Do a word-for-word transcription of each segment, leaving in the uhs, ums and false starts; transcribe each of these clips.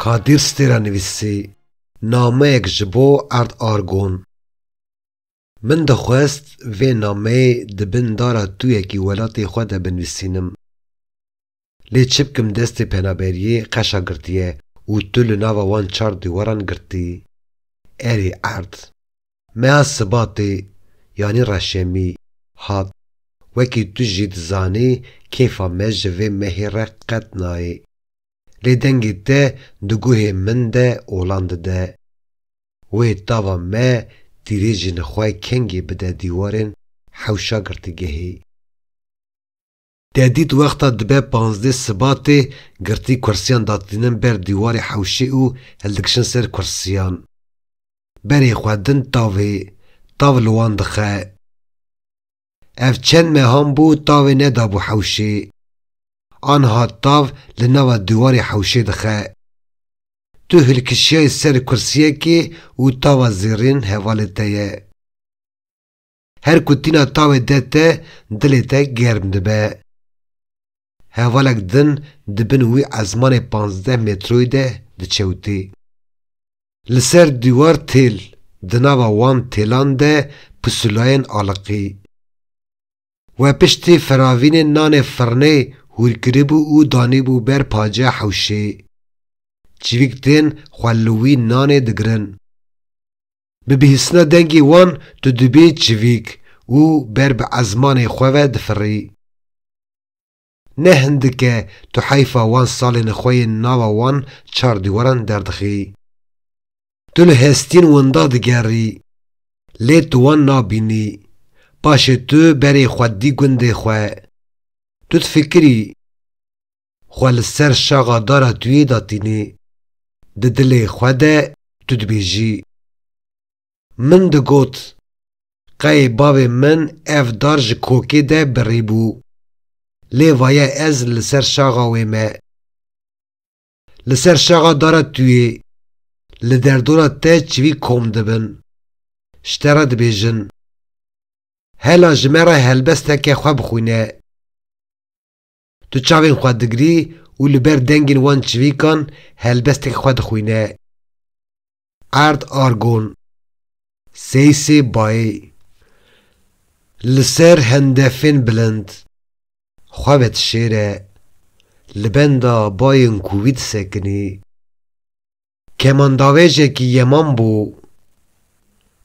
Kadir Stêra nivîsî, nameyek ji bo Erd Argon. Min dixwest vê nameyê di bin dara tûyekî welatê xwe de binivîsînim. Lê çi bikim, destê penaberiyê qeşa girtiye û tu li nava wan çar dîwaran girtî. Erê erd. Meha Sibatê, yanî reşemî, hat. Wekî tu jî dizanî, kêfa me ji vê mehê re qet nayê. Lê dengê te di guhê min de olan dide. Wê tava me tîrêjên xwe kengê bide dîwarên hewşa girtîgehê. Te dît wexta dibe panzdeh Sibatê, girtî kursiyan datînin ber dîwarê hewşê û hildikişin ser kursiyan. Berê xwe din tavê, tav li wan dixe. Ev çend mehan bû tavê nedabû hewşê. Anha tav li nava dîwarê hewşê dixe. Tu hilkişiyayî ser kursiyekê û tava zêrîn hevalê te ye. Her ku tîna tavê de te, dilê te germ dibe. Hevalek din di bin wî ezmanê panzdeh metroyî de diçewtî. Li ser dîwar têl, di nava wan têlan de pisulayên aliqî. We piştî firavînê nanê firnê hûr kiribû û danîbû ber paciya hewşê. Çivîk tên xwe li wî nanê digirin. Bi bihîstina dengê wan tu dibî çivîk û ber bi ezmanê xwe ve difirî. Ne hindik e tu heyfa wan salên xwe yên nava wan çar dîwaran derdixî. Tu li hestiyên winda digerî, lê tu wan nabînî. Paşê tu berê xwe dî gundê xwe. Tu difikirî, xwe li ser şaxa dara tuyê datînî. Di dilê xwe de tu dibêjî. Min digot, qey bavê min ev dar ji kokê de birîbû. Lê vaye ez li ser şaxa wê me. Li ser şaxa dara tuyê, li derdora te çivî kom dibin. Ji te re dibêjin. Hela ji me re helbesteke xwe bixwîne. Tu çavên xwe digirî û li ber dengên wan çivîkan helbestek xwe dixwîne. Erd Argon. Seysê bayê. Li ser hendefên bilind. Xwe vedişêre. Li benda bayên kûvî disekinî. Kemandavêjekî Yeman bû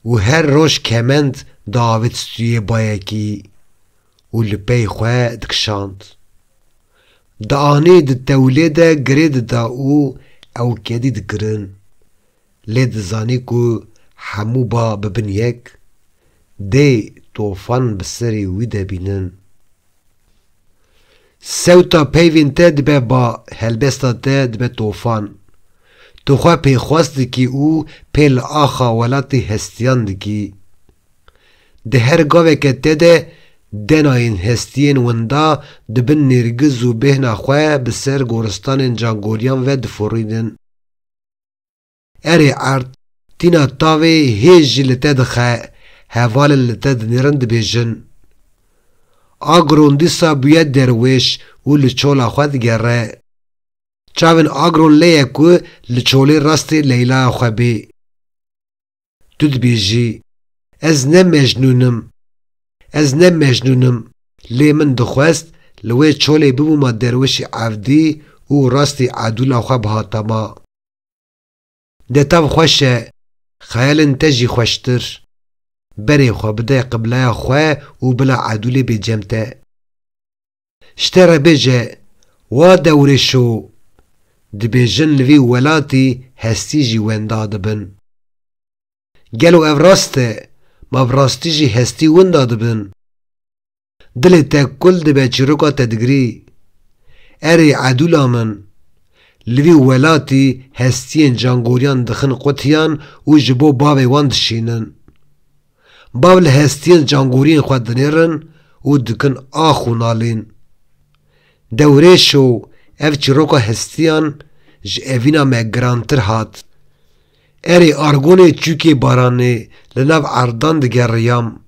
û her roj kemend diavêt stûyê bayekî û li pey xwe dikişand. Dianî di tewlê de girê dida û ew kedî dikirin. Lê dizanî ku hemû ba bibin yek, dê tofan bi serê wî de bînin. Sewta peyvên te dibe ba, helbesta te dibe tofan. Tu xwe pêxwas dikî û pê li axa welatê hestiyan dikî. Di her gaveke te de denayên hestiyên winda di bin nêrgiz û bêhna xwe bi ser goristanên cangoriyan ve difurînin. Erê erd, tîna tavê hê jî li te dixe, hevalên li te dinêrin dibêjin. Agron dîsa bûye derwêş û li çola xwe digere. Çavên Agron lê ye ku li çolê rastê Leylaya xwe bê. Tu dibêjî, ez ne Mecnûn im. Ez ne Mecnûn im. Lê min dixwest li wê çolê bibûma derwêşî evdî û rastî edûla xwe bihatama. De tav xweş e, xeyalên te jî xweştir. Berê xwe bide qibleya xwe û bila edûlê bê cem te. Ji te re bêje, wa dewrêşo, dibêjin li vî welatî hestî jî wenda dibin. Gelo ev rast e? Ma bi rastî jî hestî winda dibin? Dilê te kul dibe çîroka te digirî. Erê edûla min, li vî welatî hestiyên cangoriyan dixin qutiyan û ji bo bavê wan dişînin. Bav li hestiyên cangoriyên xwe dinêrin û dikin ax û nalîn. Dewrêşo, ev çîroka hestiyan ji evîna me girantir hat. Erê argonê çûkê baranê li nav erdan digeriyam.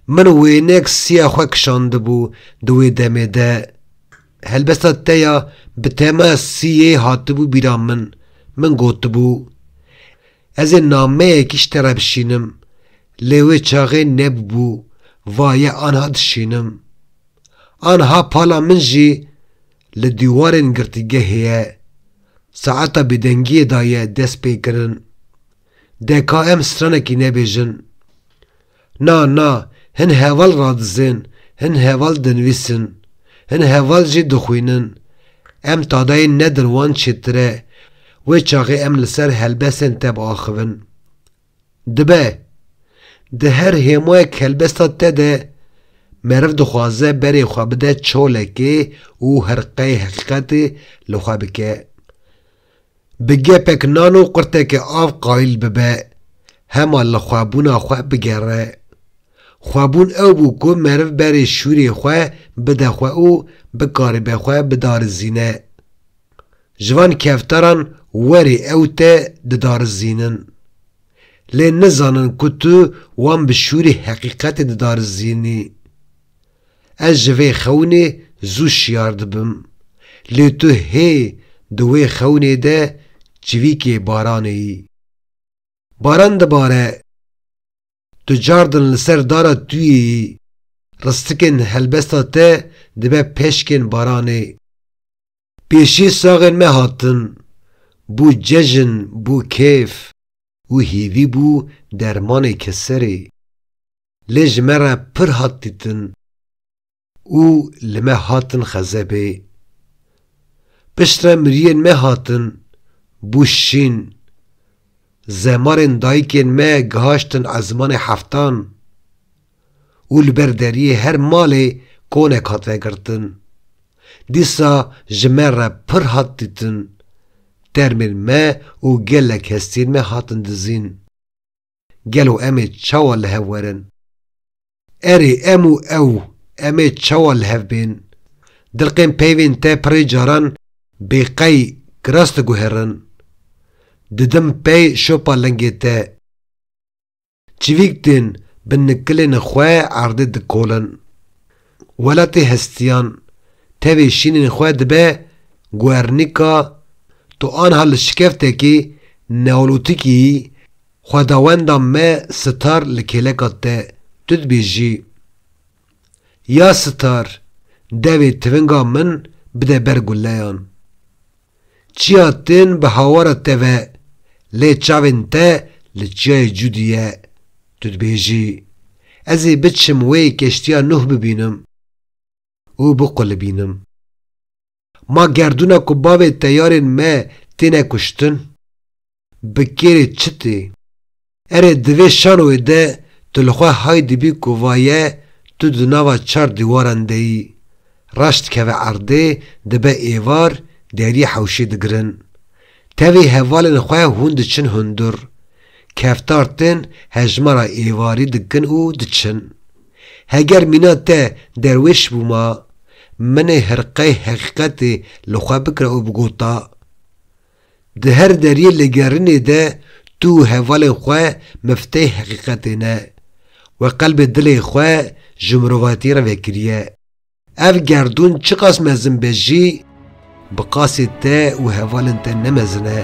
Min wênek siya xwe kişandibû di wê demê de. Helbesta te ya bi tema siyê hatibû bîra min. Min gotibû, ez ê nameyekî ji te re bişînim, lê wê çaxê nebûbû, va ye anha dişînim. Anha pala min jî li dîwarên girtîgehê ye. Saeta bêdengiyê de ye dest pê kirin. De ka em stranekî nebêjin. Na, na, hin heval radizên, hin heval dinivîsin, hin heval jî dixwînin. Em tadayên nedin wan çêtir e. Wê çaxê em li ser helbestên te biaxivin. Dibe, di her hêmoyek helbesta te de meriv dixwaze berê xwe bide çolekê û hirqeyê heqîqetê li xwe bike. Bi gepek nan û qurteke av qayîl bibe, hema li xwebûna xwe bigere. Xwebûn ew bû ku meriv berê şûrê xwe bide xwe û bikaribe xwe bidarizîne. Ji van keftaran werê ew te didarizînin. Lê nizanin ku tu wan bi şûrê heqîqetê didarizînî. Ez ji vê xewnê zû şiyar dibim. Lê tu hê di wê xewnê de çivîkê baranê yî. Baran dibare. Tu cardin li ser dara tuyê yî. Ristikên helbesta te dibe peşkên baranê. Pêşî saxên me hatin. Bû cejin, bû kêf û hêvî bû dermanê keserê. Lê ji me re pir hat dîtin û li me hatin xezebê. Piştre miriyên me hatin, bû şîn. Zemarên dayikên me gihaştin ezmanê heftan û li ber deriyê her malê konek hat vegirtin. Dîsa ji me re pir hat dîtin. Termên me û gelek hestiyên me hatin dizîn. Gelo em ê çawa li hev werin? Erê, em û ew, em ê çawa li hev bên? Dilqên peyvên te pirê caran bêqey kiras diguherin. Didim pey şopa lingê te. Çivîk tên bi nikilên xwe erdê dikolin. Welatê hestiyan tevê şînên xwe dibe Guernica, tu anha li şikeftekî neolotîkî yî, xwedawenda me Star li kêleka te, tu dibêjî, ya Star, devê tivinga min bide ber guleyan. Çiya tên bi hawara te ve, lê çavên te li çiyayê Cûdî ye. Tu dibêjî, ez ê biçim wê keştiya Nuh bibînim û biqulibînim. Ma gerdûna ku bavê teyarên me têne kuştin, bi kêrê çi tê? Erê, di vê şanoyê de tu li xwe hay dibî ku vaye tu di nava çar dîwaran de yî. Raş dikeve erdê, dibe êvar, deriyê hewşê digirin. Tevî hevalên xwe hûn diçin hundir. Keftar tên hejmara êvarî dikin û diçin. Heger mîna te derwêş bûma, min ê hirqey heqîqetê li xwe bikira û bigota, di her deriyê lêgerînê de tu û hevalên xwe mifteyê heqîqetê ne. We qelbê dilê xwe ji mirovatiyê re vekiriye. Ev gerdûn çiqas mezin be jî, bi qasê te û hevalên te ne mezin e.